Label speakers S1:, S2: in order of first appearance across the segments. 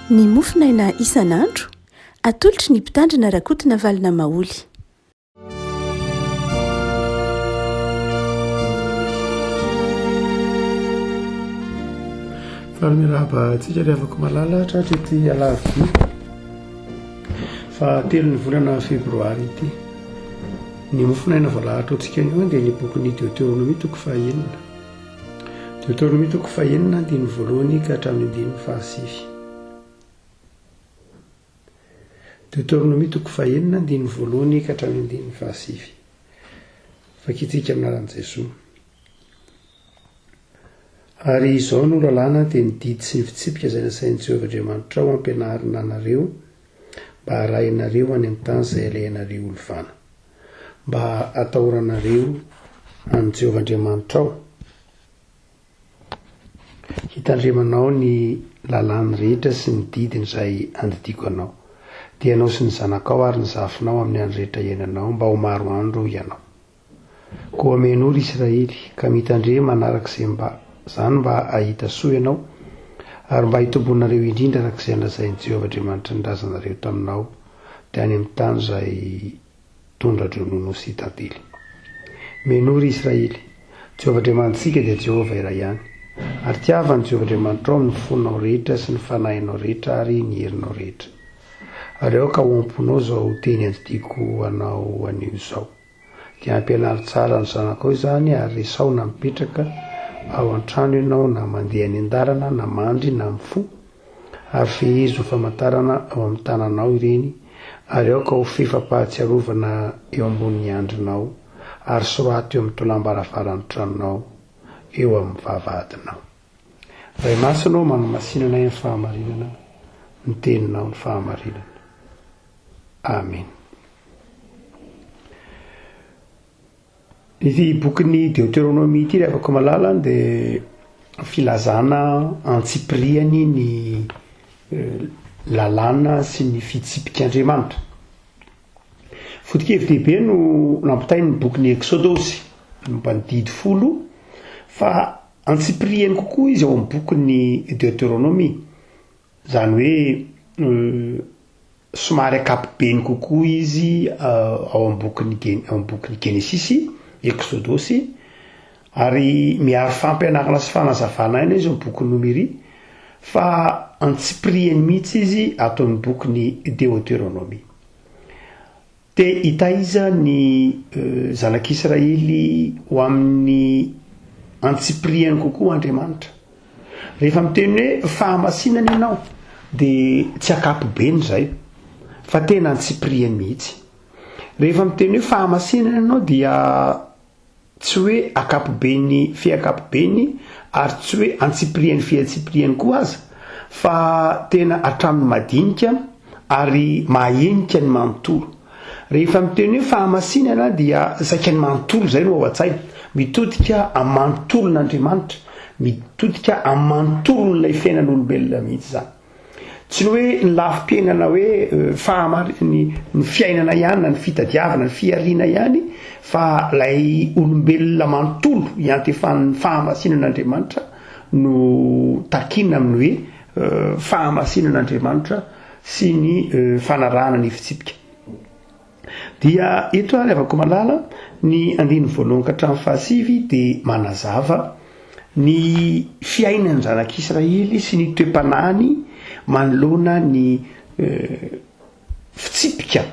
S1: Ny mofonaina isan'andro, atolotry ny Mpitandrina Rakotonavalona Maholy.
S2: Faly miarahaba antsika ry havako malala tratra ity alarobia fahatelon'ny volana febroary ity. Ny mofonaina voalahatra ho antsika anio dia ny bokin'ny Deoteronomia toko fahenina. Deoteronomia toko fahenina andininy voalohany ka hatramin'ny andininy fahasivy. Deoteronomia toko fahenina andininy voalohany ka hatramin'ny andininy fahasivy. Vakintsika amin'ny anaran'i Jesoa. Ary izao no lalàna dia ny didy sy ny fitsipika izay nasain'i Jehovah Andriamanitrao hampianarina anareo mba harahinareo any amin'ny tany izay alehanareo holovana. Mba hatahoranareo an'i Jehovah Andriamanitrao, hitandremanao ny lalàny rehetra sy ny didiny izay andidiako anao, dia ianao sy ny zanakao ary ny zafinao amin'ny andro rehetra iainanao, mba ho maro andro ianao. Koa mihainoa, ry Israely, ka mitandrema hanaraka izay mba izany mba hahita soa ianao, ary mba hitombonareo indrindra araka izay nolazain'i Jehovah Andriamanitry ny razanareo taminao, dia any amin'ny tany izay tondra-dronono sy tantely. Mihainoa, ry Israely, Jehovah Andriamanitsika dia Jehovah iray ihany. Ary tiava an'i Jehovah Andriamanitrao amin'ny fonao rehetra sy ny fanahinao rehetra ary ny herinao rehetra. Ary aoka ho am-ponao izao teny andidiako anao anio izao. Dia ampianaro tsara ny zanakao izany ary resaho na mipetraka ao an-trano ianao na mandeha any an-dalana na mandry na mifoha, ary fehezo ho famantarana ao amin'ny tananao ireny ary aoka ho fefam-pahatsiarovana eo ambonin'ny handrinao ary soraty eo amin'ny tolam-baravaran'ny tranonao eo amin'ny vavahadinao. Ray Masina ô, manamasina anay amin'ny fahamarinana, ny teninao ny fahamarinana. Amena. Ity bokin'ny Deoteronomia ity ry havako malala dia filazana antsipiriany ny lalàna sy ny fitsipik'Andriamanitra. Foto-kevi-dehibe no nampitain'ny bokin'ny Eksodosy momba ny didy folo fa antsipiriany kokoa izy ao amin'ny bokin'ny Deoteronomia. Izany hoe somary ankapobeny kokoa izy ao amin'ny bokin'ny Gen- ao amin'ny bokin'ny Genesisy, Eksodosy, ary miaro fampianarana sy fanazavana aina izy ao amin'ny bokin'ny Nomery, fa antsipiriany mihitsy izy ato amin'ny bokin'ny Deoteronomia. Te hitaiza ny zanak'Israely ho amin'ny antsipiriany kokoa Andriamanitra. Rehefa miteny hoe fahamasinana ianao dia tsy ankapobeny izay fa tena antsipiriany mihitsy. Rehefa miteny hoe fahamasinana ianao dia Tsy hoe ankapobeny fe ankapobeny ary tsy hoe antsipiriany fe antsipiriany koa aza fa tena hatramin'ny madinika ary mahahenika ny manontolo. Rehefa miteny hoe fahamasinana dia saika ny manontolo izay no ao an-tsaina. Mitodika amin'ny manontolon'Andriamanitra, mitodika amin'ny manontolon'ilay fiainan'olombelona mihitsy izany. Tsy ny hoe ny lafim-piainana hoe fahamari-, ny ny fiainana ihany na ny fitadiavana, ny fihariana ihany fa ilay olombelona manontolo iantefan'ny fahamasinan'Andriamanitra no takiana amin'ny hoe fahamasinan'Andriamanitra sy ny fanarahana ny fitsipika. Dia eto ary havako malala, ny andininy voalohany ka hatramin'ny fahasivy dia manazava ny fiainan'ny zanak'Israely sy ny toe-panahiny manoloana ny fitsipika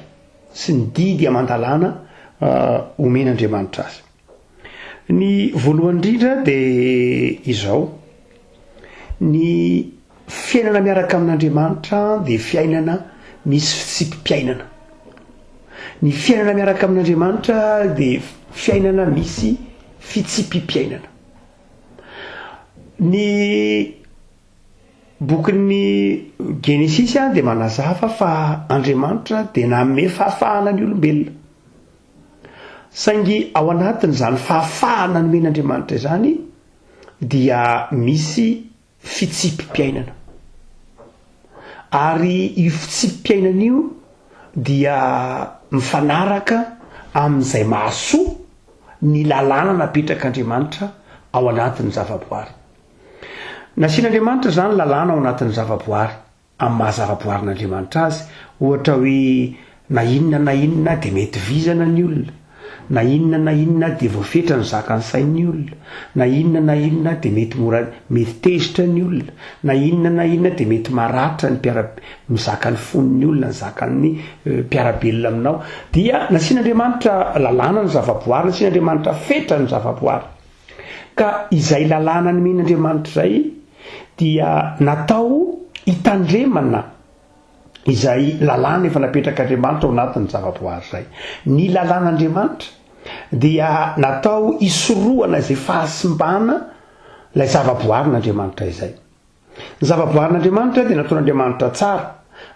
S2: sy ny didy aman-dalàna omen'Andriamanitra azy. Ny voalohany indrindra dia izao, ny fiainana miaraka amin'Andriamanitra dia fiainana misy fitsipi-piainana. Ny fiainana miaraka amin'Andriamanitra dia fiainana misy fitsipi-piainana. Ny bokin'ny Genesisy dia manazava fa Andriamanitra dia nanome fahafahana ny olombelona. Saingy ao anatin'izany fahafahana nomen'Andriamanitra izany dia misy fitsipi-piainana. Ary io fitsipi-piainana io dia mifanaraka amin'izay mahasoa ny lalàna napetrak'Andriamanitra ao anatin'ny zavaboary. Nasian'Andriamanitra izany lalàna ao anatin'ny zavaboary. amin'ny maha zavaboarin'Andriamanitra azy, ohatra hoe na inona na inona dia mety vizana ny olona, na inona na inona dia voafetra ny zakan'ny sain'ny olona, na inona na inona dia mety mora mety tezitra ny olona, na inona na inona dia mety maratra ny mpiara ny zakan'ny fon'ny olona, ny zakan'ny mpiara-belona aminao. Dia nasian'Andriamanitra lalàna ny zavaboary, nasian'Andriamanitra fetra ny zavaboary. Ka izay lalàna nomen'Andriamanitra izay dia natao hitandremana izay lalàna efa napetrak'Andriamanitra ao anatin'ny zavaboary izay. Ny lalàn'Andriamanitra dia natao hisorohana izay fahasimbana ilay zavaboarin'Andriamanitra izay. Ny zavaboarin'Andriamanitra dia nataon'Andriamanitra tsara,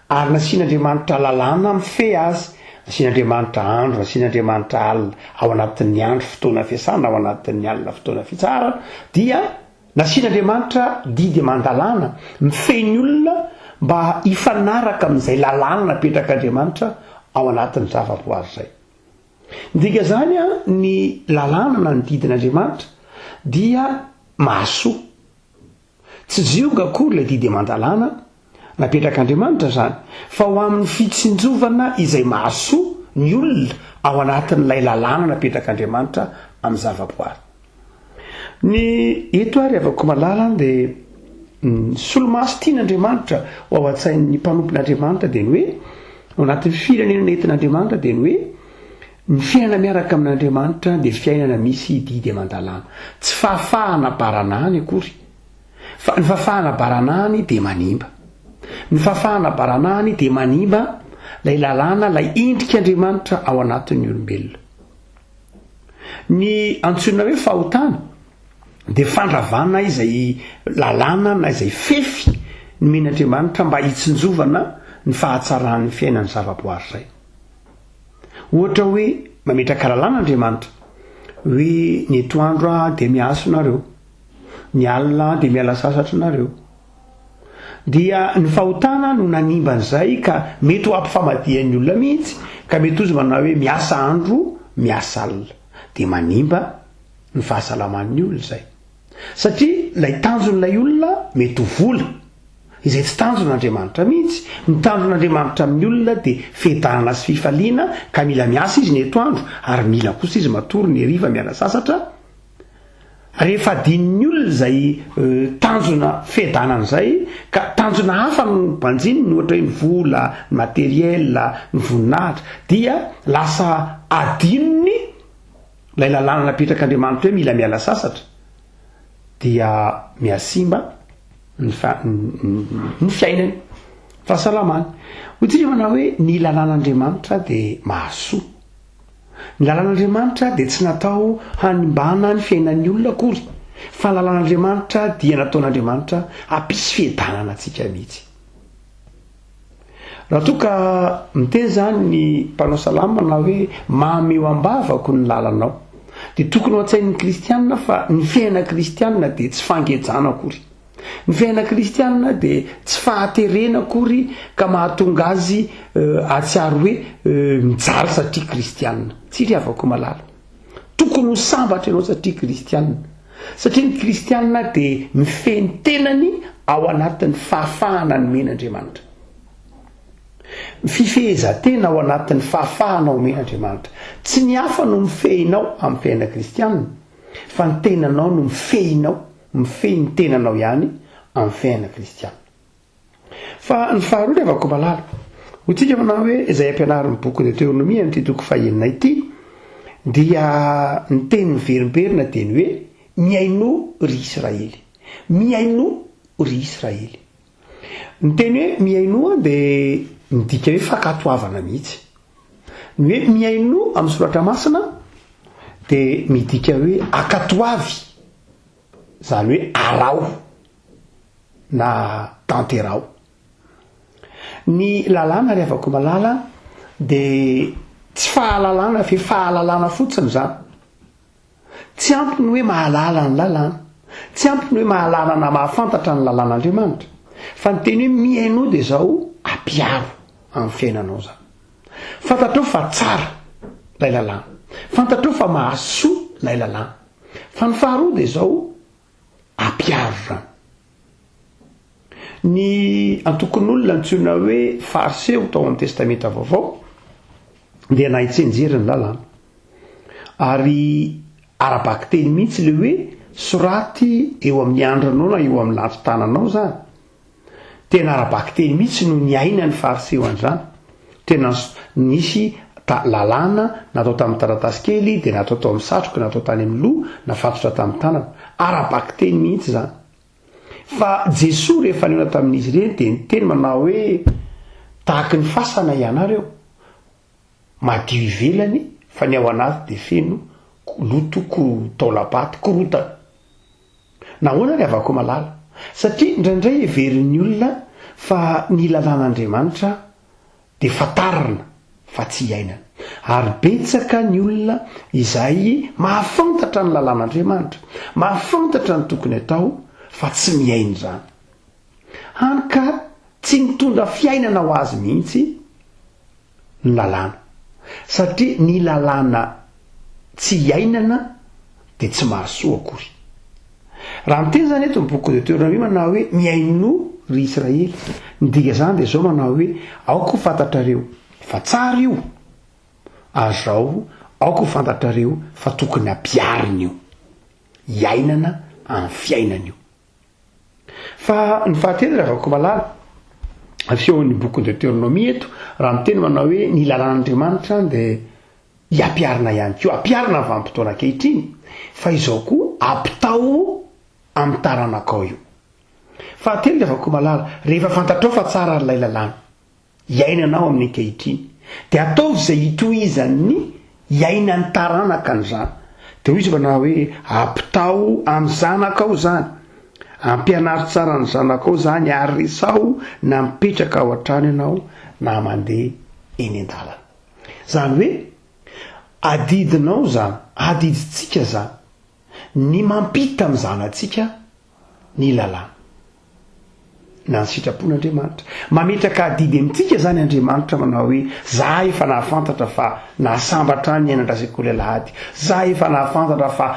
S2: ary nasian'Andriamanitra lalàna mifehy azy, nasian'Andriamanitra andro, nasian'Andriamanitra alina, ao anatin'ny andro fotoana fiasana, ao anatin'ny alina fotoana fitsaharana, dia nasian'Andriamanitra didy aman-dalàna mifehy ny olona mba hifanaraka amin'izay lalàna napetrak'Andriamanitra ao anatin'ny zavaboary izay. Ny dika'izany, ny lalàna na ny didin'Andriamanitra dia mahasoa. Tsy zioga akory ilay didy aman-dalàna napetrak'Andriamanitra izany, fa ho amin'ny fitsinjovana izay mahasoa ny olona ao anatin'ilay lalàna napetrak'Andriamanitra amin'ny zavaboary. Ny eto ary havako malala dia ny solomaso tian'Andriamanitra ho ao an-tsain'ny mpanompon'Andriamanitra dia ny hoe ao anatin'ny firenena nentin'Andriamanitra dia ny hoe ny fiainana miaraka amin'Andriamanitra dia fiainana misy didy aman-dalàna. Tsy fahafahana baranahany akory. Fa ny fahafahana baranahany dia manimba. Ny fahafahana baranahany dia manimba ilay lalàna, ilay endrik'Andriamanitra ao anatin'ny olombelona. Ny antsoina hoe fahotana dia fandravana izay lalàna na izay fefy nomen'Andriamanitra mba hitsinjovana ny fahatsaran'ny fiainan'ny zavaboary izay. Ohatra hoe mametraka lalàna Andriamanitra hoe ny etoandro aho dia miaso nareo, ny alina aho dia miala sasatra nareo. Dia ny fahotana no nanimba an'izay ka mety ho ampifamadihan'ny olona mihitsy ka mety hozy manao hoe miasa andro miasa alina. Dia manimba ny fahasalaman'ny olona izay. Satria ilay tanjon'ilay olona mety ho vola. Izay tsy tanjon'Andriamanitra mihitsy. Ny tanjon'Andriamanitra amin'ny olona dia fiadanana sy fifaliana ka mila miasa izy ny etoandro ary mila kosa izy matory ny hariva miala sasatra. Rehefa adinon'ny olona izay tanjona fiadanana izay ka tanjona hafa no banjininy ohatra hoe ny vola, ny matériel, ny voninahitra dia lasa adinony ilay lalàna napetrak'Andriamanitra hoe mila miala sasatra dia mihasimba ny fa ny fiainany, fahasalamany. Hoy tsika manao hoe ny lalàn'Andriamanitra dia mahasoa. Ny lalàn'Andriamanitra dia tsy natao hanimbana ny fiainan'ny olona akory, fa ny lalàn'Andriamanitra dia nataon'Andriamanitra hampisy fiadanana antsika mihitsy. Raha toa ka miteny izany ny mpanao salamo manao hoe mamy eo am-bavako ny lalanao, dia tokony ho an-tsain'ny kristianina fa ny fiainana kristianina dia tsy fangejana akory. Ny fiainana kristianina dia tsy fahaterena akory ka mahatonga azy hahatsiaro hoe mijaly satria kristianina. Tsia ry havako malala. Tokony ho sambatra ianao satria kristianina. Satria ny kristianina dia mifehy ny tenany ao anatin'ny fahafahana nomen'Andriamanitra. Ny fifehezan-tena ao anatin'ny fahafahana omen'Andriamanitra. Tsy ny hafa no mifehinao amin'ny fiainana kristianina, fa ny tenanao no mifehinao, mifehy ny tenanao ihany amin'ny fiainana kristianina. Fa ny faharoa ry havako malala, hoy tsika manao hoe izay ampianarin'ny boky Deteronomia amin'ity toko fahenina ity dia ny teny miverimberina dia ny hoe mihainoa ry Israely. Mihainoa ry Israely. Ny teny hoe mihainoa dia midika hoe fankatoavana mihitsy. Ny hoe mihainoa amin'ny soratra masina dia midika hoe ankatoavy, izany hoe araho. na tanteraho. Ny lalàna ry havako malala dia tsy fahalalana fe fahalalana fotsiny izany. Tsy ampy ny hoe mahalala ny lalàna. Tsy ampy ny hoe mahalala na mahafantatra ny lalàn'Andriamanitra. Fa ny teny hoe mihainoa dia izao ampiaro amin'ny fiainanao izany. Fantatrao fa tsara ilay lalàna. Fantatrao fa mahasoa ilay lalàna. Fa ny faharoa dia izao Ampiaro izany. Ny antokon'olona antsoina hoe Fariseo tao amin'ny Testamenta Vaovao dia nahay tsianjery ny lalàna. Ary ara-bakiteny mihitsy ilay hoe soraty eo amin'ny andrinao na eo amin'ny lanton-tananao izany. Tena ara-bakiteny mihitsy no niainan'ny Fariseo an'izany. Tena nisy lalàna natao tamin'ny taratasy kely, dia natao tao amin'ny satroka, natao tany amin'ny loha, nafatotra tamin'ny tanana. Ara-bakiteny mihitsy izany. Fa Jesoa rehefa nihaona tamin'izy ireny dia niteny manao hoe, Tahaky ny fasana ianareo, madio ivelany fa ny ao anaty dia feno loto taolam-paty, korontana. Nahoana ry havako malala? Satria indraindray heverin'ny olona fa ny lalàn'Andriamanitra dia fantarina fa tsy iainana. Ary betsaka ny olona izay mahafantatra ny lalàn'Andriamanitra, mahafantatra ny tokony atao fa tsy miaina izany. Hany ka tsy nitondra fiainana ho azy mihitsy ny lalàna. Satria ny lalàna tsy iainana dia tsy mahasoa akory. Raha miteny izany eto ny boky Deoteronomia manao hoe mihainoa ry Israely, ny dika izany dia izao manao hoe aoka ho fantatrareo fa tsara io, ary izao aoka ho fantatrareo fa tokony hampiharina io, iainana amin'ny fiainana io. Fa ny fahatelo ry havako malala, asehon'ny bokin'ny Deoteronomia eto, raha miteny manao hoe ny lalàn'Andriamanitra dia Hiampiharina ihany koa, ampiharina ny vanim-potoana ankehitriny, fa izao koa ampitao amin'ny taranakao io. Fahatelo ry havako malala, rehefa fantatrao fa tsara ilay lalàna iainanao amin'ny ankehitriny, dia ataovy izay hitohizan'ny iainan'ny taranaka an'izany. Dia hoy izy manao hoe, ampitao amin'ny zanakao izany, ampianaro tsara ny zanakao izany ary resaho na mipetraka ao an-trano ianao na mandeha eny an-dalana. Izany hoe, adidinao izany, adidintsika izany, ny mampita amin'ny zanatsika ny lalàna, na ny sitrapon'Andriamanitra. Mametraka adidy amintsika izany Andriamanitra manao hoe, za efa nahafantatra fa nahasambatra ahy ny niainan-dRasekoly Alahady, za efa nahafantatra fa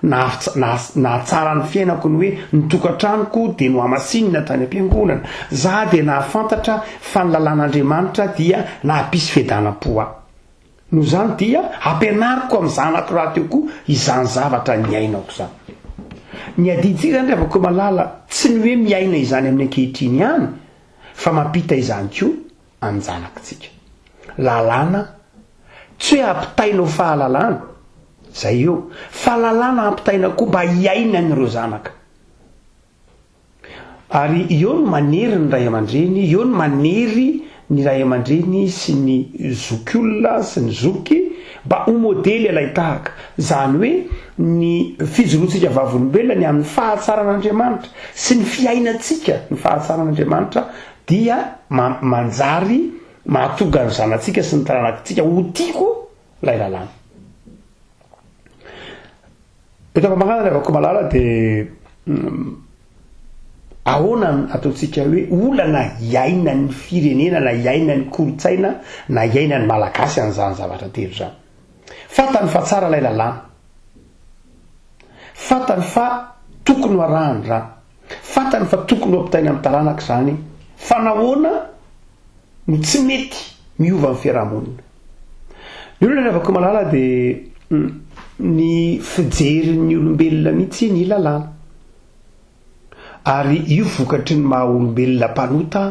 S2: nahatsara ny fiainako ny hoe ny tokantranoko dia nohamasinina tany am-piangonana, za dia nahafantatra Fa ny lalàn'Andriamanitra dia nahampisy fiadanam-po ahy. Noho izany dia ampianariko amin'ny zanako rahateo koa izany zavatra niainako izany. Ny adidintsika izany ry havako malala, tsy ny hoe miaina izany amin'ny ankehitriny ihany, fa mampita izany koa amin-janakitsika. Lalàna, tsy hoe ampitaina ho fahalalana, izay eo, fa lalàna ampitaina koa mba hiainan'ireo zanaka. Ary eo no manery ny ray aman-dreny, eo no manery ny ray aman-dreny sy ny zokiolona sy ny zoky mba ho modely alain-tahaka. Izany hoe ny fijoroantsika vavolombelona ny amin'ny fahatsaran'Andriamanitra sy ny fiainantsika ny fahatsaran'Andriamanitra dia manjary mahatonga ny zanatsika sy ny taranakitsika ho tia koa ilay lalàna. Eto am-pamanganana ry havako malala dia ahoana no ataontsika hoe olana iainan'ny firenena na iainan'ny kolontsaina na iainan'ny Malagasy an'izany zavatra telo izany. Fantany fa tsara ilay lalàna. Fantany fa tokony ho arahana izany. Fantany fa tokony ho ampitaina amin'ny taranaka izany. Fa nahoana no tsy mety miova ny fiarahamonina. Ny olona ry havako malala dia ny fijerin'ny olombelona mihitsy ny lalàna. Ary io vokatry ny maha olombelona mpanota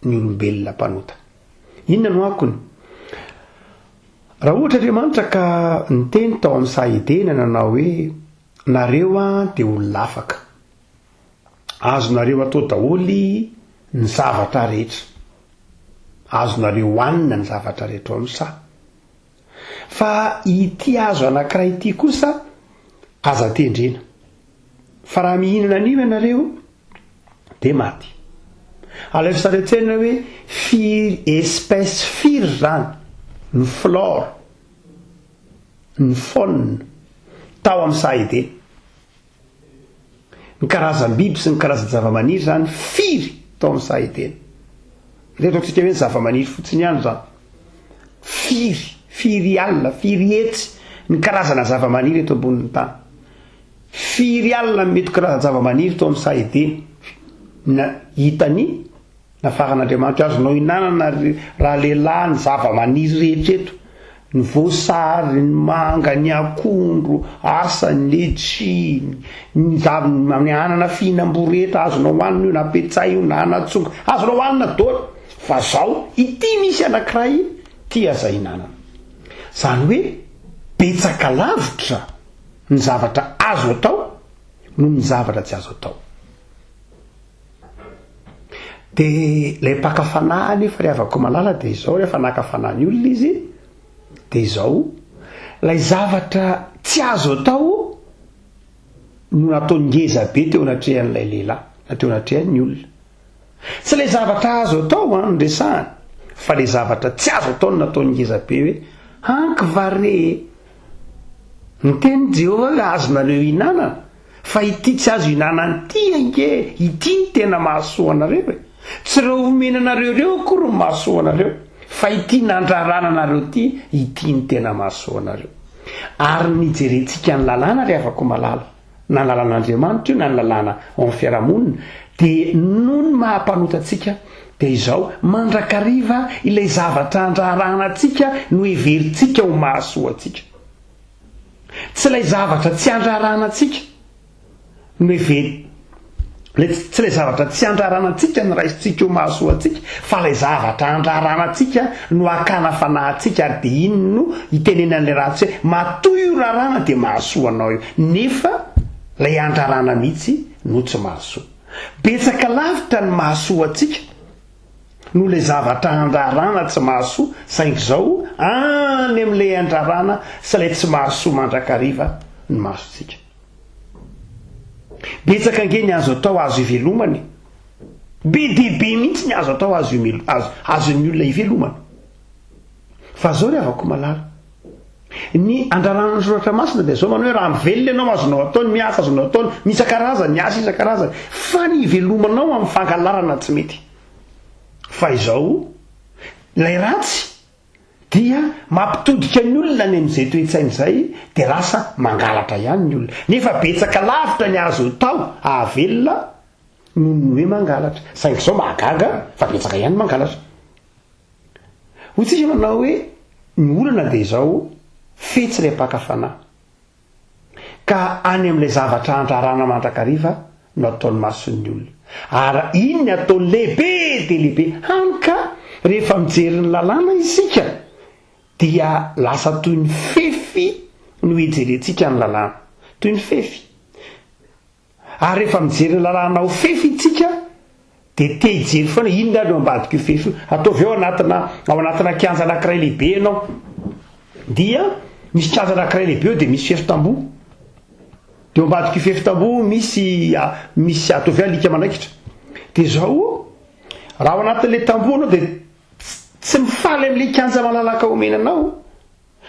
S2: ny olombelona mpanota. Inona no akony? Raha ohatra Andriamanitra ka niteny tao amin'ny saha Edena nanao hoe nareo an dia olona afaka. Azonareo atao daholo ny zavatra rehetra. Azonareo hohanina ny zavatra rehetra ao amin'ny saha. Fa ity hazo anankiray ity kosa aza tendrena. Fa raha mihinana an'io ianareo dia maty. Alaivo sary an-tsaina hoe firy espèce firy izany ny flore, ny faune tao amin'ny saha Edena. Ny karazam-biby sy ny karazan-javamaniry izany firy tao amin'ny saha Edena? Ndeha ataontsika hoe ny zavamaniry fotsiny ihany izany. Firy, firy alina, firy hetsy ny karazana zavamaniry eto ambonin'ny tany. Firy alina ny mety karazan-javamaniry tao amin'ny saha Edena? Na hitany nafaran'Andriamanitra azonao hinanana ry ralehilahy ny zava-maniry rehetra eto, ny voasary, ny manga, ny akondro, asa, ny letchi, ny zav- ny anana fihinam-boa rehetra azonao hohanina io na petsay io na anatsonga, azonao hohanina daholo, fa zao ity misy anankiray ity aza hinanana. Zany hoe betsaka lavitra ny zavatra azo atao noho ny zavatra tsy azo atao. Dia ilay mpaka fanahy anefa ry havako malala dia izao, rehefa naka fanahy ny olona izy dia izao, ilay zavatra tsy azo atao no nataony ngeza be teo anatrehan'ilay lehilahy na teo anatrehan'ny olona. Tsy ilay zavatra azo atao an no resahany fa ilay zavatra tsy azo atao no nataony ngeza be hoe hanky va re e! Niteny Jehovah hoe azonareo ihinanana. Fa ity tsy azo ihinanana ity ange, ity no tena mahasoa anareo e! Tsy ireo omena anareo ireo akory no mahasoa anareo, fa ity nandrarana anareo ity, ity no tena mahasoa anareo. Ary ny hijerentsika ny lalàna ry havako malala, na ny lalàn'Andriamanitra io na ny lalàna ao amin'ny fiarahamonina, dia noho ny maha mpanota antsika, dia izao, mandrakariva ilay zavatra andrarana antsika no heverintsika ho mahasoa antsika. Tsy ilay zavatra tsy andrarana antsika no heveri, ilay tsy ilay zavatra tsy andrarana antsika no raisintsika ho mahasoa antsika, fa ilay zavatra andrarana antsika no hakana fanahy antsika ary dia iny no itenenan'ilay ratsy hoe matoa io rarana dia mahasoa anao io, nefa ilay andrarana mihitsy no tsy mahasoa. Betsaka lavitra ny mahasoa antsika. noho ilay zavatra andrarana tsy mahasoa, saingy izao any amin'ilay andrarana sy ilay tsy mahasoa mandrakariva ny masontsika. Betsaka ange ny azo atao azo ivelomana e. Be dia be mihitsy ny azo atao azo azo azon'ny olona ivelomana. Fa zao ry havako malala, ny andrarana ny soratra masina dia zao manao hoe raha mivelona ianao azonao atao ny miasa azonao atao ny isan-karazany ny asa isan-karazany fa ny ivelomanao amin'ny fangalarana tsy mety. Fa izao, ilay ratsy dia mampitodika ny olona any amin'izay toe-tsaina izay dia lasa mangalatra ihany ny olona. Nefa betsaka lavitra ny azo atao ahavelona noho ny hoe mangalatra. Saingy izao mahagaga fa betsaka ihany ny mangalatra. Hoy tsika manao hoe ny olana dia izao, fetsy ilay mpaka fanahy. Ka any amin'ilay zavatra andrarana mandrakariva no ataon'ny mason'ny olona. Ary iny ny ataony lehibe dia lehibe, hany ka rehefa mijery ny lalàna isika dia lasa toy ny fefy no ijerentsika ny lalàna. Toy ny fefy. Ary rehefa mijery ny lalàna ao fefy itsika dia te hijery foana inona ary no ambadik'io fefy io. Ataovy ao anatina ao anatina kianja anankiray lehibe ianao. Dia misy kianja anankiray lehibe eo dia misy fefy tamboho. Dia ao ambadik'io fefy tamboho misy misy ataovy alika manaikitra. Dia izao raha ao anatin'ilay tamboho ianao dia tsy mifaly amin'ilay kianja malalaka omena anao.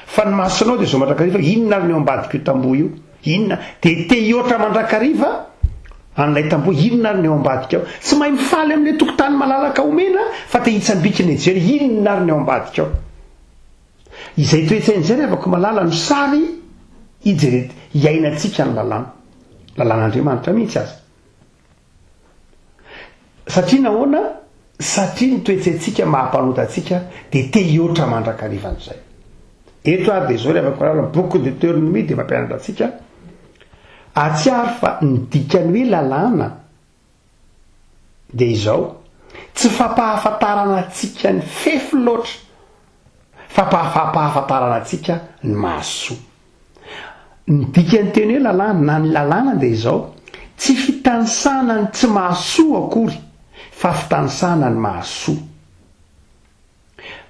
S2: Fa ny masonao dia izao mandrakariva, inona ary ny ao ambadik'io tamboho io? Inona? Dia te hihoatra mandrakariva an'ilay tamboho, inona ary ny ao ambadika ao? Tsy mahay mifaly amin'ilay tokotany malalaka omena fa te hitsambikina hijery, inona ary ny ao ambadika ao? Izay toe-tsaina izay ry havako malala no sary ijere, iainantsika ny lalàna. Lalàn'Andriamanitra mihitsy aza. Satria nahoana? Satria ny toe-tsaintsika maha mpanota antsika dia te hihoatra mandrakariva an'izay. Eto ary dia izao ry havako malala, ny bokin'ny Deteronomia dia mampianatra antsika hahatsiaro fa ny dikan'ny hoe lalàna dia izao, tsy fampahafantarana antsika ny fefy loatra fa fampahafantarana antsika ny mahasoa. Ny dikan'ny teny hoe lalàna na ny lalàna dia izao, tsy fitanisana ny tsy mahasoa akory fa fitanisana ny mahasoa.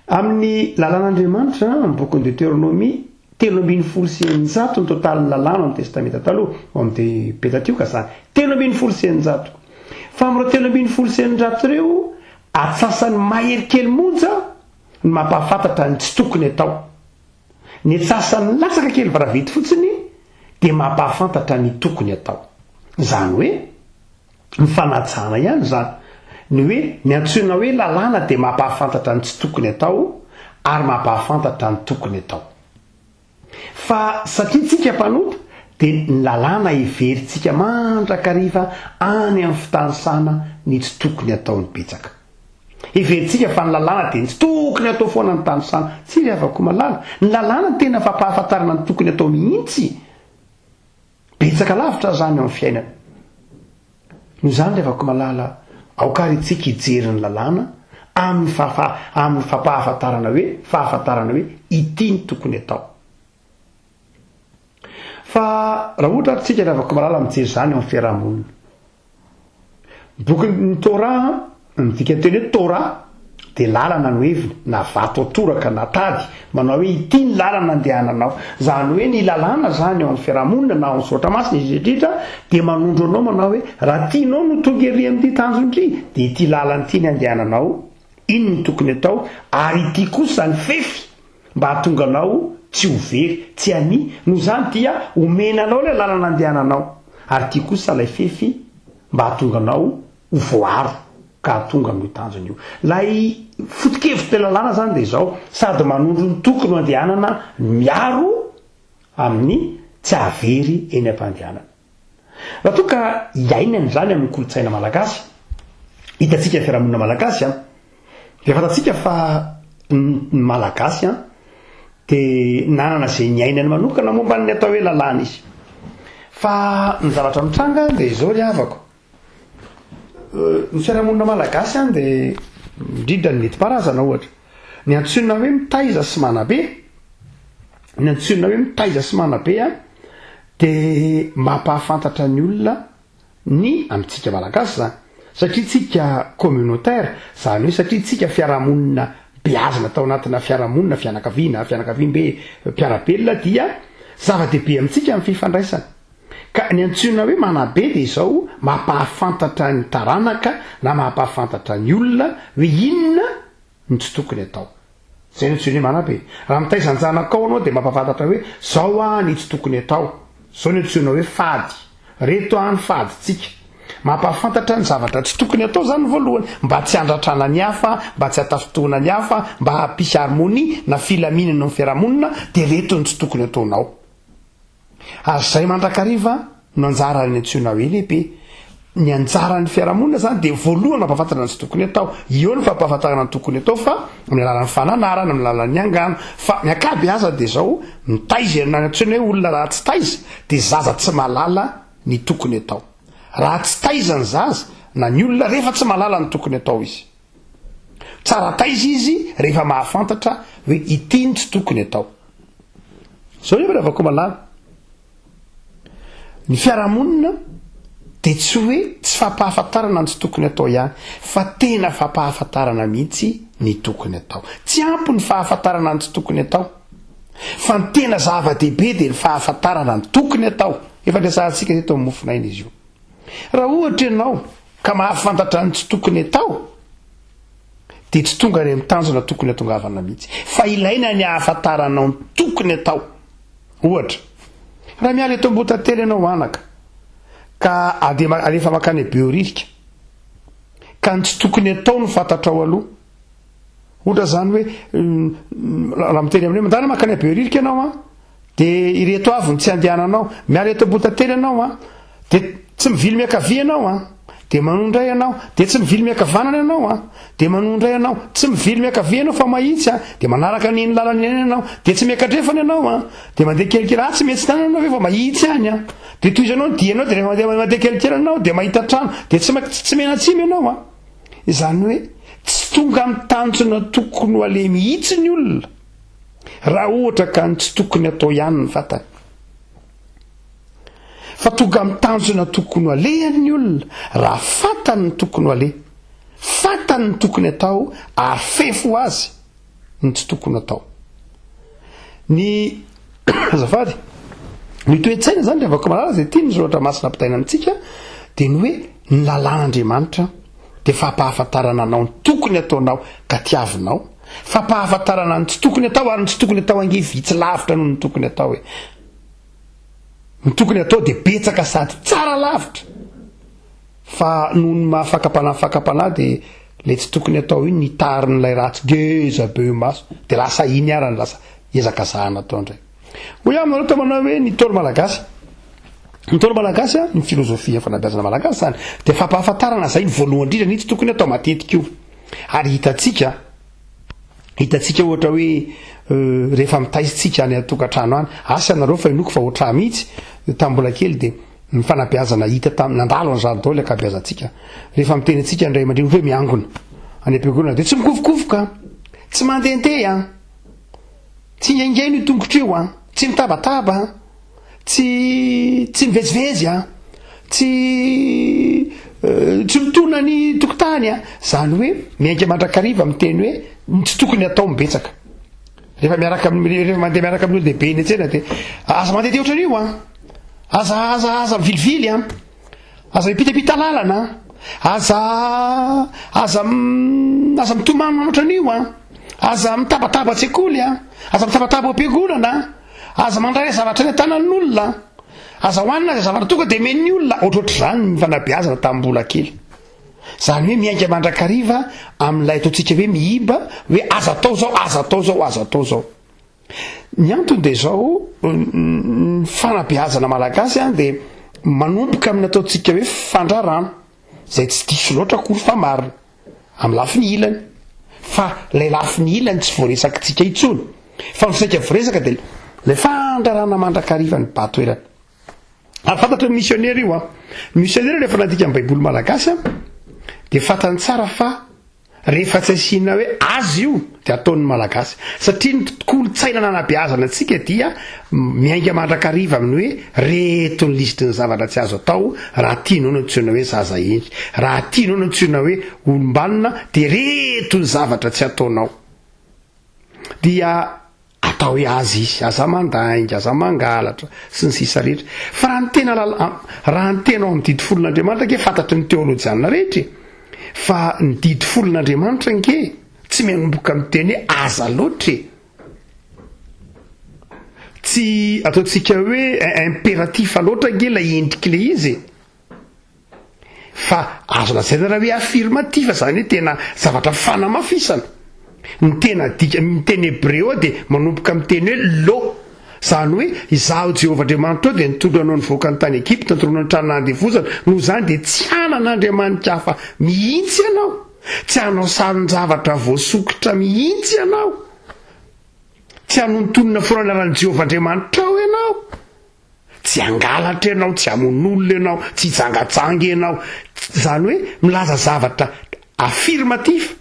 S2: Amin'ny lalàn'Andriamanitra, amin'ny bokin'ny Deteronomia, 613 ny totalin'ny lalàna ao amin'ny Testamenta Taloha, ao amin'ny Pentatioka izany, 613. Fa amin'ireo 613 ireo, atsasany mahery kely monja ny mampahafantatra ny tsy tokony atao. Ny antsasany latsaka kely varavety fotsiny dia mampahafantatra ny tokony atao. Izany hoe, mifanajana ihany izany. Ny hoe, ny antsoina hoe lalàna dia mampahafantatra ny tsy tokony atao ary mampahafantatra ny tokony atao. Fa satria tsika mpanota Dia ny lalàna heverintsika mandrakariva any amin'ny fitanisana ny tsy tokony atao ny betsaka. Heverintsika fa ny lalàna dia ny tsy tokony atao foana ny tanisana. Tsia ry havako malala, ny lalàna no tena fampahafantarana ny tokony atao mihitsy. Betsaka lavitra aza izany eo amin'ny fiainana. Noho izany ry havako malala, aoka ary isika hijery ny lalàna amin'ny fahafa, amin'ny fampahafantarana hoe, fahafantarana hoe ity ny tokony atao. Fa raha ohatra ary tsika ry havako malala mijery izany eo amin'ny fiaraha-monina. Ny bokin'ny Torah, ny dikanteny hoe Torah dia lalana no heviny, na vato atoraka na tady, manao hoe ity ny lalana andehananao. Izany hoe ny lalàna izany eo amin'ny fiaraha-monina na ao amin'ny soratra masina indrindra indrindra dia manondro anao manao hoe raha tianao no tonga ery amin'ity tanjona ity dia ity lalana ity ny andehananao, iny no tokony atao ary ity kosa ny fefy Mba hahatonga anao tsy ho very, tsy hania. Noho izany dia omena anao ilay lalana andehananao. Ary ity kosa ilay fefy mba hahatonga anao ho voaro ka hahatonga amin'io tanjona io. Ilay foto-kevitr'ilay lalàna izany dia izao, sady manondro ny tokony ho andehanana no miaro amin'ny tsy hahavery eny am-pandehanana. Raha toa ka hiainana izany amin'ny kolontsaina malagasy, hitantsika ny fiarahamonina malagasy an, dia fantatsika fa ny malagasy an, dia nanana izay niainany manokana momba ny atao hoe lalàna izy. Fa ny zavatra mitranga dia izao ry havako, ny fiarahamonina malagasy an dia indrindra ny nentim-paharazana ohatra, ny antsoina hoe mitaiza sy manabe, ny antsoina hoe mitaiza sy manabe an, dia mampahafantatra ny olona ny amintsika malagasy izany satria tsika communautaire izany hoe satria tsika fiarahamonina beazina tao anatina fiarahamonina fianakaviana fianakaviambe mpiara-belona dia zava-dehibe amintsika ny fifandraisana ka ny antsoina hoe manabe dia izao mampahafantatra ny taranaka na mampahafantatra ny olona hoe inona no tsy tokony atao. Zay no antsoiny hoe manabe. Raha mitaiza an-janakao anao dia mampahafantatra hoe zao ah ny tsy tokony atao. Zao no antsoina hoe fady. Reto ah ny fadintsika. Mampahafantatra ny zavatra tsy tokony atao zany voalohany mba tsy handratrana ny hafa, mba tsy hatafintohina ny hafa, mba hampisy harmonie na filaminana eo amin'ny fiarahamonina dia reto ny tsy tokony ataonao. Ary izay mandrakariva no anjaran'ny antsoina hoe lehibe. Ny anjaran'ny fiarahamonina izany dia voalohany mampahafantatra ny tsy tokony atao. Eo ny fampahafantarana ny tokony atao fa amin'ny alalan'ny fananarana, amin'ny alalan'ny angano. Fa ny ankabeazany dia izao, mitaiza na ny antsoina hoe olona raha tsy taiza dia zaza tsy mahalala ny tokony atao. Raha tsy taiza ny zaza na ny olona rehefa tsy mahalala ny tokony atao izy. Tsara taiza izy rehefa mahafantatra hoe ity ny tsy tokony atao. Zao nefa Ravakomalala, ny fiarahamonina dia tsy hoe tsy fampahafantarana ny tsy tokony atao ihany fa tena fampahafantarana mihitsy ny tokony atao. Tsy ampy ny fahafantarana ny tsy tokony atao fa ny tena zava-dehibe dia ny fahafantarana ny tokony atao. Efa niresahantsika teto amin'ny mofonaina izy io. Raha ohatra ianao ka mahafantatra ny tsy tokony atao dia tsy tonga any amin'ny tanjona tokony hatongavana mihitsy. Fa ilaina ny ahafantaranao ny tokony atao. Ohatra, raha miala eto Ambohitately ianao anaka, ka andeha alefa mankany Behoririka, ka ny tsy tokony atao no fantatrao aloha. Ohatra izany hoe, raha miteny aminao hoe mandana mankany Behoririka ianao an, Dia ireto avy ny tsy andehananao. Miala eto Ambohitately ianao an, dia tsy mivily miankavia ianao an, dia manohy indray ianao, dia tsy mivily miankavanana ianao an, dia manohy indray ianao, tsy mivily miankavia ianao fa mahitsy an, dia manaraka an'iny lalana iny ianao, dia tsy miankandrefana ianao an, dia mandeha kelikely, ah tsy mihetsi-tanana ianao ve fa mahitsy ihany an, dia tohizanao ny dianao, dia rehefa mandeha mandeha kelikely ianao dia mahita trano, dia tsy tsy mianatsimo ianao an. Izany hoe tsy tonga amin'ny tanjona tokony ho aleha mihitsy ny olona. Raha ohatra ka ny tsy tokony atao ihany ny vatany. Fa tonga amin'ny tanjona tokony ho alehany ny olona raha fantany ny tokony ho aleha. Fantany ny tokony atao ary fefy ho azy ny tsy tokony atao. Ny azafady, ny toe-tsaina izany ry havako malala izay tian'ny soratra masina ampitaina amintsika dia ny hoe ny lalàn'Andriamanitra dia fampahafantarana anao ny tokony ataonao ka tiavinao Fampahafantarana ny tsy tokony atao ary ny tsy tokony atao ange vitsy lavitra noho ny tokony atao e. Ny tokony atao dia betsaka sady tsara lavitra. Fa noho ny maha fakam-panahy fakam-panahy dia le tsy tokony atao iny ny tarin'ilay ratsy ngeza be eo imaso dia lasa iny ara ny lasa ezakazahana atao indray. Hoy aho aminareo tao manao hoe ny Ntaolo Malagasy. Ny Ntaolo malagasy, ny filozofia fanabeazana malagasy izany dia fampahafantarana izay ny voalohany indrindra ny tsy tokony atao matetika io. Ary hitantsika, hitantsika ohatra hoe rehefa mitaiza tsika any an-tokantrano any, asa ianareo fa inoako fa ohatr'ahy mihitsy, tamin'ny mbola kely dia ny fanabeazana hita tamin'ny, nandalo an'izany daholo ny ankabeazantsika. Rehefa miteny antsika ny ray aman-dreny ohatra hoe miangona any am-piangonana dia tsy mikofokofoka, tsy mandehandeha, tsy ingaingaina io tongotra io an, tsy mitabataba an. Tsy tsy mivezivezy an, tsy tsy mitona ny tokotany an, zany hoe miainga mandrakariva miteny hoe ny tsy tokony atao no betsaka. Rehefa miaraka amin'ny rehefa mandeha miaraka amin'ny olon-dehibe eny an-tsena dia aza mandehandeha ohatran'io an, aza aza aza mivilivily an, aza mipitapita lalana an, aza aza aza mitomany ohatran'io an, aza mitabataba an-tsekoly an, aza mitabataba ao am-piangonana an. Aza mandray zavatra any an-tanan'olona an! Aza hohanina izay zavatra tonga dia omen'ny olona! Ohatrohatr'izany ny fanabeazana tamin'ny mbola kely. Izany hoe miainga mandrakariva amin'ilay ataontsika hoe miiba hoe aza atao izao, aza atao izao, aza atao izao. Ny antony dia izao, ny fanabeazana malagasy dia manomboka amin'ny ataontsika hoe fandrarana, izay tsy diso loatra akory fa marina. Amin'ny lafiny ilany. Fa ilay lafiny ilany tsy voaresakitsika intsony. Fa ny saika voaresaka dia ilay fandrarana mandrakariva ny ba-toerana. Ary fantatry ny misionera io an. Ny misionera rehefa nandika ny Baiboly malagasy an, dia fantany tsara fa rehefa tsy asiana hoe azy io dia ataon'ny Malagasy. Satria ny kolontsaina nanabeazana antsika dia miainga mandrakariva amin'ny hoe reto ny lisitry ny zavatra tsy azo atao raha tianao ny antsoina hoe zaza hendry, raha tianao ny antsoina hoe olom-banona dia reto ny zavatra tsy ataonao. Dia atao hoe aza izy, aza mandainga, aza mangalatra, sy ny sisa rehetra. Fa raha ny tena lala, raha ny tena ao amin'ny didy folon'Andriamanitra ange fantatry ny teolojianina rehetra e! Fa ny didy folon'Andriamanitra ange tsy mianomboka miteny hoe aza loatra e! Tsy ataontsika hoe impératif loatra ange ilay endrik'ilay izy e! Fa azo lazaina raha hoe affirmatif, izany hoe tena zavatra fanamafisana. Ny tena dika, ny teny hebreo ao dia manomboka amin'ny teny hoe lo. Izany hoe, Izaho Jehovah Andriamanitrao dia nitondra anao nivoaka ny tany Egypta, nitondra anao ny trano nahandevozana. Noho izany dia tsy hanana andriamanitra hafa mihitsy ianao. Tsy hanao sarin-javatra voasokitra mihitsy ianao. Tsy hanontonona foana ny anaran'i Jehovah Andriamanitrao ianao. Tsy hangalatra ianao, tsy hamono olona ianao, tsy hijangajanga ianao. Izany hoe milaza zavatra affirmatif.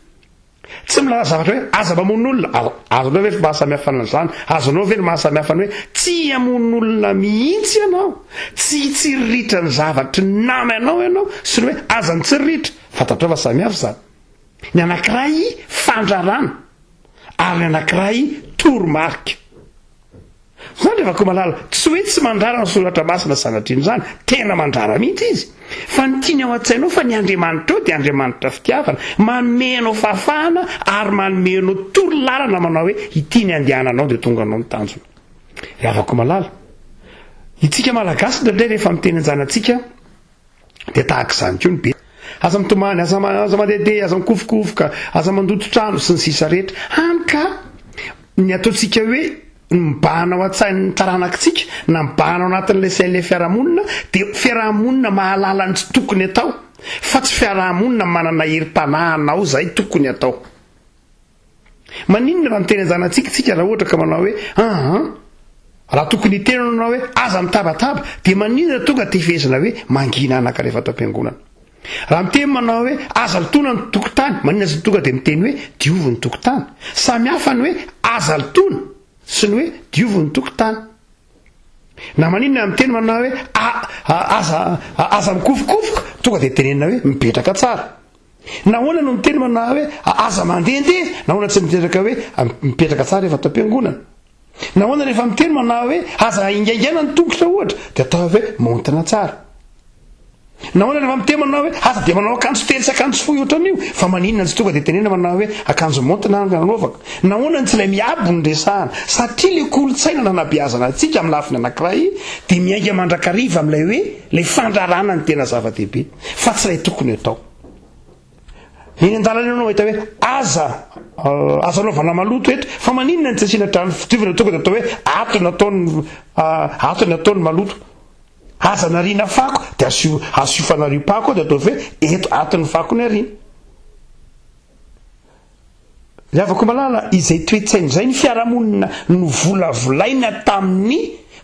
S2: Tsy milaza zavatra hoe aza mamono olona. Azonao ve ny mahasamihafana an'izany? Azonao ve ny mahasamihafa ny hoe tsy hamono olona mihitsy ianao, tsy hitsiriritra ny zavatry ny namanao ianao sy ny hoe aza mitsiriritra? Fantatrao fa samihafa izany. Ny anankiray fandrarana ary ny anankiray toromarika. Zany ry Vakomalala, tsy hoe tsy mandrara ny soratra masina sanatrian'izany, tena mandrara mihitsy izy, fa ny tiany ao an-tsainao fa ny Andriamanitrao dia Andriamanitra fitiavana, manome anao fahafahana ary manome anao toro lalana manao hoe ity ny andehananao dia tonga anao ny tanjona. Ry Havakomalala, itsika Malagasy indraindray rehefa miteny an-janatsika, Dia tahaka izany koa ny be. Aza mitomany, aza aza mandehandeha, aza mikofokofoka, aza mandoto trano, sy ny sisa rehetra. Hany ka ny ataontsika hoe mibahana ao an-tsain'ny taranakitsika na mibahana ao anatin'ilay sain'ilay fiarahamonina dia fiarahamonina mahalala ny tsy tokony atao fa tsy fiarahamonina manana herim-panahy hanao izay tokony atao. Maninona raha miteny an-janatsika tsika raha ohatra ka manao hoe aa raha tokony hiteny anao hoe aza mitabataba dia maninona tonga dia fehezina hoe mangina anaka rehefa ato am-piangonana. Raha miteny manao hoe aza lotoina ny tokotany maninona tsy tonga dia miteny hoe diovy ny tokotany. Samy hafa ny hoe aza lotoina sy ny hoe diovy ny tokotany. Na maninona miteny manao hoe aza aza mikofokofoka tonga dia tenenina hoe mipetraka tsara. Nahoana no miteny manao hoe aza mandehandeha? Nahoana tsy miteraka hoe mipetraka tsara rehefa ato am-piangonana? Nahoana rehefa miteny manao hoe aza ingaingaina ny tongotra ohatra dia atao hoe maontina tsara? Nahoana rehefa miteny manao hoe aza dia manao akanjo tery sy akanjo fohy ohatran'io fa maninona tsy tonga dia tenena manao hoe akanjo maontina no anaovako? Nahoana no tsy ilay miabo no resahana? Satria ilay kolontsaina nanabeazana antsika amin'ny lafiny anankiray dia miainga mandrakariva amin'ilay hoe ilay fandrarana ny tena zava-dehibe fa tsy ilay tokony atao. Eny an-dalana eny ianao mahita hoe aza aza anaovana maloto eto fa maninona no tsy asiana trano fidiovana tonga dia atao hoe ato ny ataony ato ny ataony maloto. Aza nariana fako dia asio asio fanariam-pako ao dia ataovy hoe eto ato ny fako ny ariana. Ry havako malala, izay toe-tsaina izay ny fiarahamonina novolavolaina tamin'ny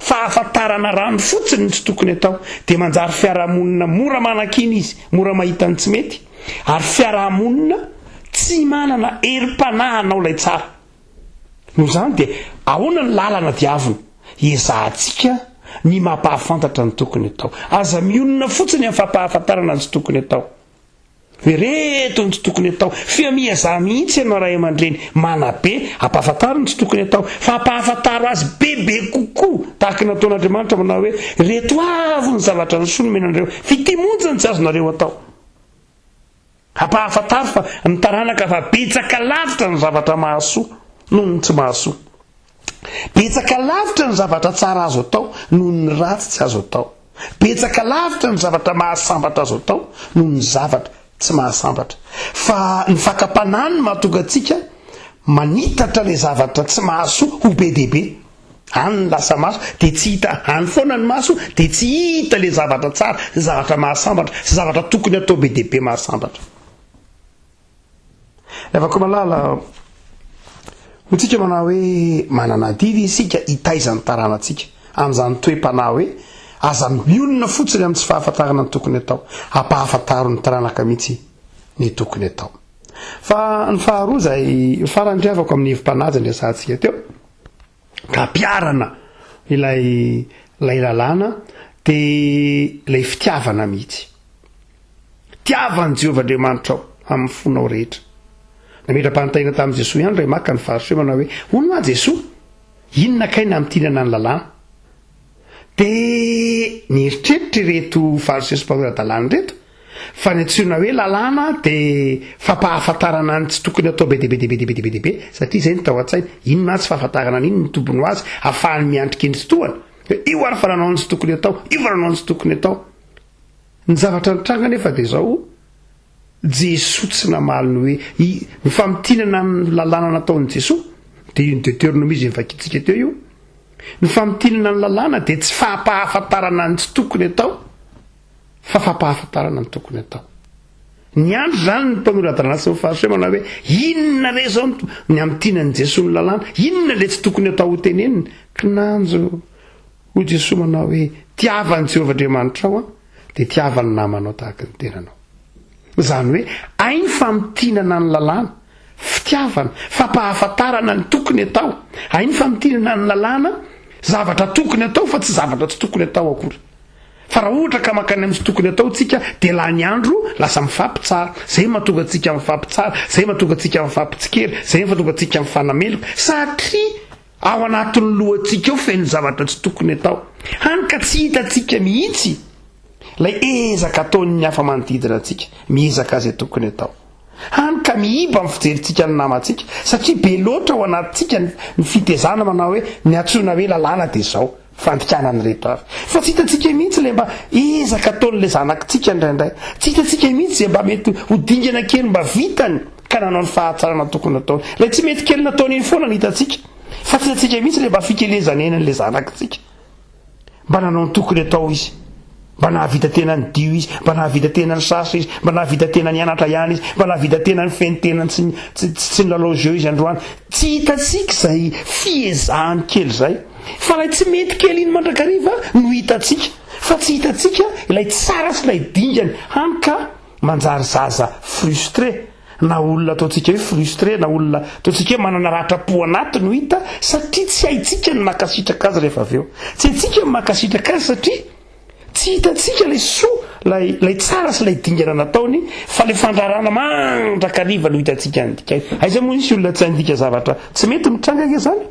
S2: fahafantarana rano fotsiny ny tsy tokony atao, dia manjary fiarahamonina mora manakiana izy, mora mahita ny tsy mety, ary fiarahamonina tsy manana herim-panahy hanao ilay tsara. Noho izany dia ahoana ny lalana diavina? Ezahantsika ny mampahafantatra ny tokony atao. Aza mionona fotsiny amin'ny fampahafantarana ny tsy tokony atao. Hoe reto ny tsy tokony atao. Fia miezaha mihitsy ianao ray aman-dreny manabe, ampahafantaro ny tsy tokony atao, fa ampahafantaro azy bebe kokoa tahaka ny nataon'Andriamanitra manao hoe reto avy ny zavatra ny soa nomena anareo, f'ity monja no tsy azonareo atao. Ampahafantaro fa ny taranaka fa betsaka lavitra ny zavatra mahasoa noho ny tsy mahasoa. Betsaka lavitra ny zavatra tsara azo atao noho ny ratsy tsy azo atao. Betsaka lavitra ny zavatra mahasambatra azo atao noho ny zavatra tsy mahasambatra. Fa ny fakam-panahy no mahatonga antsika manitatra ilay zavatra tsy mahasoa ho be dia be. Any ny lasa maso dia tsy hita, any foana ny maso dia tsy hita ilay zavatra tsara, sy zavatra mahasambatra, sy zavatra tokony atao be dia be mahasambatra. Ry havako malala, hoy tsika manao hoe manana adidy isika hitaiza ny taranantsika amin'izany toe-panahy hoe aza mionona fotsiny amin'ny tsy fahafantarana ny tokony atao, ampahafantaro ny taranaka mihitsy ny tokony atao. Fa ny faharoa izay farany ry havako amin'ny hevi-panahy izay niresahantsika teo, ka ampiharana ilay ilay lalàna dia ilay fitiavana mihitsy. Tiava an'i Jehovah Andriamanitrao amin'ny fonao rehetra. Nametra-panontaniana tamin'i Jesoa ihany ray maka ny Fariseo manao hoe, Hono hoa Jesoa, inona kay namintinana ny lalàna? Dia nieritreritra ireto Fariseo sy mpanora-dalàna ireto fa ny antsoina hoe lalàna dia fampahafantarana ny tsy tokony atao be dia be dia be dia be dia be dia be, satria izay no tao an-tsainy. Inona tsy fahafantarana an'iny no tombony ho azy ahafahany miandry kendry tohana? Io ary fa nanao ny tsy tokony atao, io fa nanao ny tsy tokony atao. Ny zavatra nitranga anefa dia izao, Jesoa tsy namaly ny hoe, i, ny famintinana ny lalàna nataon'i Jesoa, dia io ny Deuteronomie izay novakintsika teo io, ny famintinana ny lalàna dia tsy fampahafantarana ny tsy tokony atao, fa fampahafantarana ny tokony atao. Niandry izany ny mpanora-dalàna sy ny Fariseo manao hoe, inona re izao ny hamintinan'i Jesoa ny lalàna? Inona ilay tsy tokony atao hotenenina? Kinanjo. Hoy Jesoa manao hoe, Tiava an'i Jehovah Andriamanitrao an, dia tiava ny namanao tahaka ny tenanao. Izany hoe, hay ny famintinana ny lalàna, fitiavana, fampahafantarana ny tokony atao. Hay ny famintinana ny lalàna, zavatra tokony atao fa tsy zavatra tsy tokony atao akory. Fa raha ohatra ka mankany amin'ny tsy tokony atao tsika dia lany andro lasa mifampitsara. Izay mahatonga antsika mifampitsara, izay mahatonga antsika mifampitsikera, izay mahatonga antsika mifanameloka satria Ao anatin'ny lohantsika ao feno zavatra tsy tokony atao, hany ka tsy hitantsika mihitsy ilay ezaka ataon'ny hafa manodidina antsika, miezaka izay tokony atao. Hany ka miiba ny fijerintsika ny namantsika, satria be loatra ao anatintsika ny fitezana manao hoe ny antsoina hoe lalàna dia izao, fandikana an'ireto avy. Fa tsy hitantsika mihitsy ilay mba ezaka ataon'ilay zanakitsika indraindray. Tsy hitantsika mihitsy izay mba mety ho dingana kely mba vitany ka nanao ny fahatsarana tokony nataony. Ilay tsy mety kely nataony iny foana no hitantsika. Fa tsy hitantsika mihitsy ilay mba fikelezan'ainan'ilay zanakitsika. Mba nanao ny tokony atao izy. Mba nahavita tena nidio izy, mba nahavita tena nisasa izy, mba nahavita tena nianatra ihany izy, mba nahavita tena nifehy tena tsy tsy tsy nilalao jeu izy androany. Tsy hitantsika izay fiezahany kely izay. Fa ilay tsy mety kely iny mandrakariva no hitantsika. Fa tsy hitantsika ilay tsara sy ilay dingany. Hany ka manjary zaza frustré. Na olona ataontsika hoe frustré na olona ataontsika hoe manana ratram-po anaty no hita satria tsy haintsika ny mankasitraka azy rehefa avy eo. Tsy haintsika ny mankasitraka azy satria tsy hitantsika ilay soa, ilay ilay tsara sy ilay dingana nataony fa ilay fandrarana mandrakariva no hitantsika andikaina. Aiza moa hisy olona tsy handika zavatra tsy mety mitranga ange izany?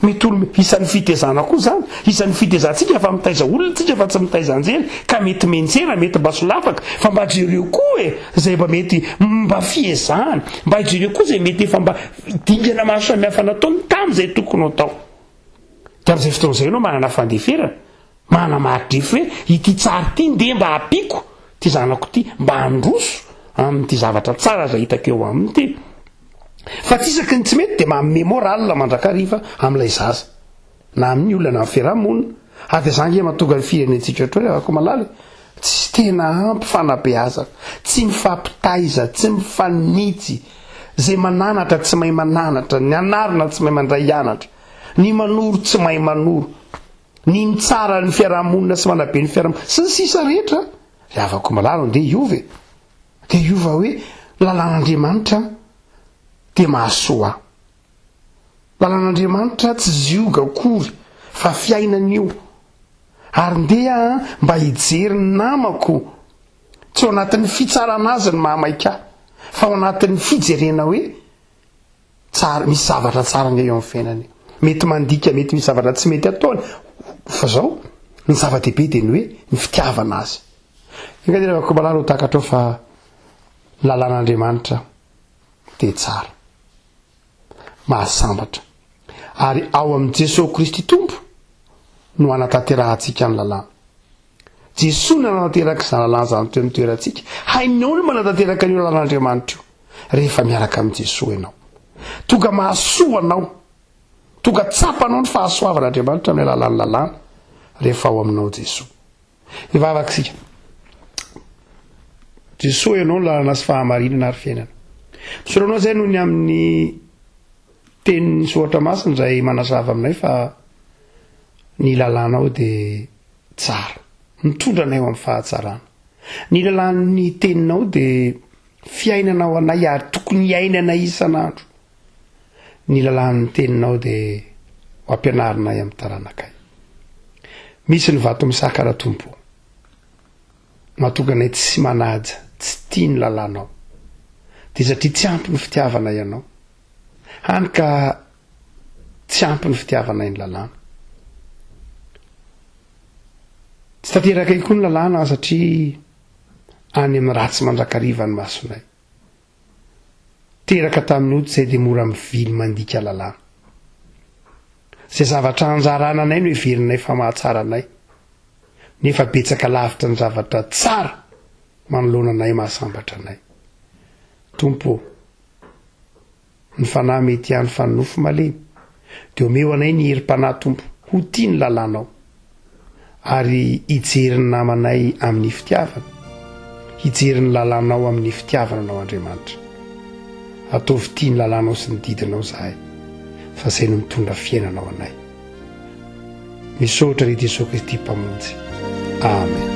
S2: Mety olona isan'ny fitezana koa izany, isan'ny fitezantsika fa mitaiza olona tsika fa tsy mitaiza anjely ka mety mianjera, mety mba solafaka fa mba jereo koa e, izay mba mety mba fiezahana, mba jereo koa izay mety efa mba dingana maro samihafa nataony tamin'izay tokony ho atao. Dia amin'izay fotoana izay ianao manana fandeferana, manana mari-drefy hoe ity tsara ity ndeha mba ampiako ity zanako ity mba handroso amin'ity zavatra tsara izay hitako eo aminy ity. Fa tsy isaky ny tsy mety dia manome moral mandrakariva amin'ilay zaza, na amin'ny olona na amin'ny fiaraha-monina. Ary dia izany nge mahatonga ny firenentsika ohatr'izao ry havako malala e. Tsy tena ampy fanabeazana, tsy mifampitaiza, tsy mifanitsy. Izay mananatra tsy mahay mananatra, ny anarina tsy mahay mandray anatra, ny manoro tsy mahay manoro, ny mitsara ny fiarahamonina sy manabe ny fiarahamonina, sy ny sisa rehetra. Ry havako malala, andeha hiova e. Dia hiova hoe lalàn'Andriamanitra dia mahasoa ahy. Lalàn'Andriamanitra tsy zioga akory fa fiainana io. Ary ndeha aho mba hijery ny namako, tsy ao anatin'ny fitsarana azy ny mahamaika ahy, fa ao anatin'ny fijerena hoe tsara, misy zavatra tsara ange eo amin'ny fiainany. Mety mandika, mety misy zavatra tsy mety ataony, fa zao, ny zava-dehibe dia ny hoe ny fitiavana azy. Enga anie Ravakomalala ho takatrao fa ny lalàn'Andriamanitra dia tsara. Mahasambatra. Ary ao amin'i Jesoa Kristy Tompo no hanatanterahantsika ny lalàna. Jesoa no nanatanteraka izany lalàna izany teo amin'ny toerantsika. Hainao ny manatanteraka an'io lalàn'Andriamanitra io rehefa miaraka amin'i Jesoa ianao. Tonga mahasoa anao, tonga tsapanao ny fahasoavan'Andriamanitra amin'ny alalan'ny lalàna rehefa ao aminao Jesoa. Hivavaka isika. Jesoa ianao no lalana sy fahamarinana ary fiainana. Misaotra anao izay noho ny amin'ny tenin'ny soratra masina izay manazava aminay fa ny lalànao dia tsara. Mitondra anay ho amin'ny fahatsarana. Ny lalàn'ny teninao dia fiainana ho anay ary tokony hiainanay isan'andro. Ny lalàn'ny teninao dia ho ampianarinay amin'ny taranakay. Misy ny vato misaka Ratompo o. Mahatonga anay tsy manaja, tsy tia ny lalànao. Dia satria tsy ampy ny fitiavanay anao. Hany ka tsy ampy ny fitiavanay ny lalàna. Tsy tanterakay koa ny lalàna satria any amin'ny ratsy mandrakariva ny masonay. Teraka tamin'ny ody izay dia mora mivily mandika lalàna. Izay zavatra anjarana anay no heverinay fa mahatsara anay, nefa betsaka lavitra ny zavatra tsara manoloana anay mahasambatra anay. Tompo ô, ny fanahy mety ihany fa ny nofo malemy, dia omeo anay ny herim-panahy Tompo ho tia ny lalànao. Ary hijery ny namanay amin'ny fitiavana, hijery ny lalànao amin'ny fitiavana anao Andriamanitra. Ataovy tia ny lalànao sy ny didinao zahay, fa zay no mitondra fiainana ho anay. Misaotra ry Jesoa Kristy Mpamonjy. Amen.